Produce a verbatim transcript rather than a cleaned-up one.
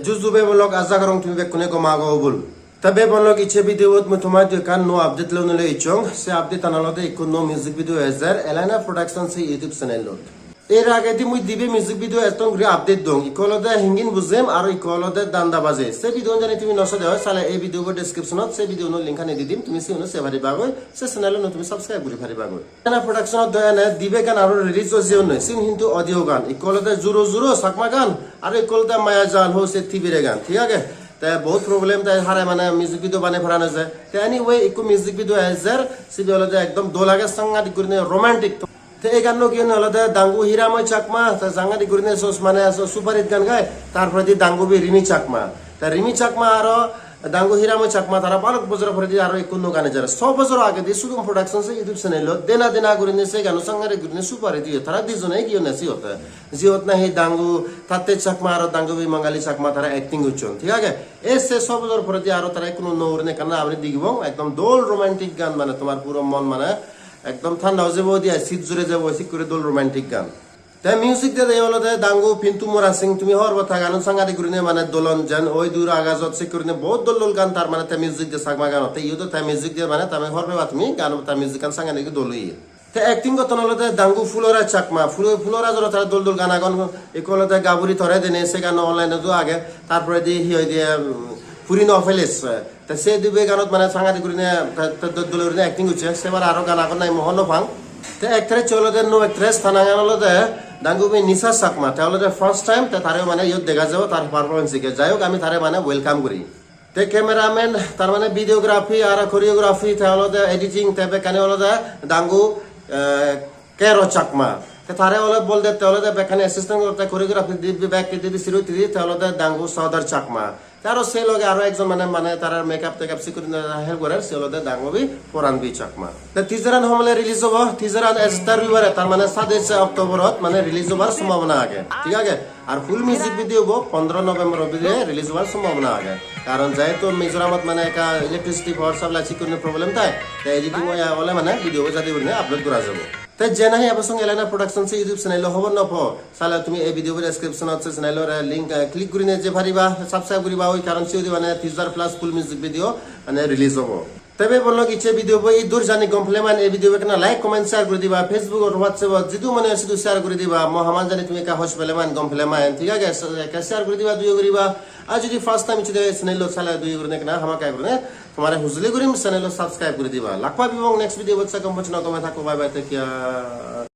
Ju ju bebonlok, aja gorong tumi bekkune gom ago obul. Te bebonlok, icche video bot mui tomaidu ekkan nuo update loi nole icchong. Se update an olode ikko nuo music video ejer Elena Production se YouTube channel ot. Er agedi mui dibe music video etton guri update dong. Ikko olode Hingin Bujim aro ikko olode Danda Baje. Se video jani tumi no sode oi, sale ei video bo description ot se video no link ani di dim, tumi sigun o sei pariba goi, se channel uno tumi subscribe guri pariba goi. Elena Production ot do ene dibe gan aro release oi jeyonnoi, sigun hintu audio gan. Ikko olode Juro Juro Chakma gan, aro ikko olode Maya Jal Ho se Tibire gan, thik age? Te bohut problem, te hare mane music video banei para no jai. Te anyway, ikko music video ejer, sibe olode ekdom dol age, sangadik gurine romantic. Te ei ganno giyonne olode Dangu Hiramoi Chakma, te sangadik gurine sos mane so super hit gan gai, tar poredi dangubi Rimi Chakma. Te Rimi Chakma aro dangu Hiramoi Chakma tara balok bojor poredi aro ikko nuo gan ejer. So bojor agedi Sugum Production se YouTube channel ot dena dena gurine se gano sangadik gurine super hit oye. Tara dijone giyonne siyot. Jiyot nahi dangu Tatte Chakma aro dangubi Mangali Chakma tara acting gocchon, thik age? E se so bojor poredi aro tara ikko nuo gurine ekkan ami digibong, ekdom dol romantic gan, mane tomar puro mon mane ekdom thanda oi jebo, dia sit jure jebo, sik guri dol romantic gan. Te music de de olode dangu Pintu Mora Singh, tumi hobor po ta ganun sangadik gurine mane dolon jen oi dur agajot, sik gurine bohut dol dol gan tar mane te music de Chakma ganot. Te iyot o te music de mane tumi hobor peba tumi gan, te music gan sangadik dol oye. Te acting gotton olode dangu Fulora Chakma, Fulo-, Fulora joro tara dol dol gan agon, ikko olode Gaburi Tore Dene, se gan online ot o age, tar poredi hi hoide, um, Puri No Peles. Te se dibe ganot mane sangadik gurine, te, te dol dol gurine acting gocche. Sebar aro gan agon nahi mui hobor no pang. Te actress olode nuo actress, ta nangan olode dangubi Nisha Chakma. Te olode first time te tare mane iyot dega jebo tar performance ke. Jai hok, ami tare mane welcome guri. Te cameraman, tar mane videography aro choreography, te olode editing, te bekkani olode dangu, eh, Kero Chakma. Te tare olode bol dette olode bekkani assistant gorte, choreography di, di, bek di, di, siru di, te olode dangu Sodar Chakma. Te aro se loge aro ekjon mane, mane tarar makeup tekap sik gurine help gorer, se olode dangubi Poranbi Chakma. Te teaser an homole release obo, teaser an ejette robibare, tar mane sadais October ot mane release obar sombhabona age, thik age? Ar full music video bo pondro November o bidire release obar sombhabona age. Karon jehetu Mizoramot mane ekka electricity power supply sik gurine problem thai, te editing oi ole mane video bo jadi gurine upload gora jabo. Te je nahi ebo song Elena Production se YouTube channel o hobor no po, sale tumi ei video bo description ot se channel ore link, eh, click gurine jei pariba, subscribe guriba oi, karon siyot mane teaser plus full music video mane release obo. Te bebonlok, icche video bo iddur, jani gom pele mane ei video bo ekkena like, comment, share guri diba, Facebook ot, WhatsApp ot jidu mone sidu share guri diba, mo haman jani tumi ekka hoj pele mane, gom pele mane, thik age? So, ekka share guri diba, duyo guriba. Ar jodi first time icche de channel ot sale duyo gurine ekkena hamakkai gurine tomare hujuli gurim channel ot subscribe guri diba. Lak pebong next video bot, se gom bocche no gome thakko, bye bye, take care.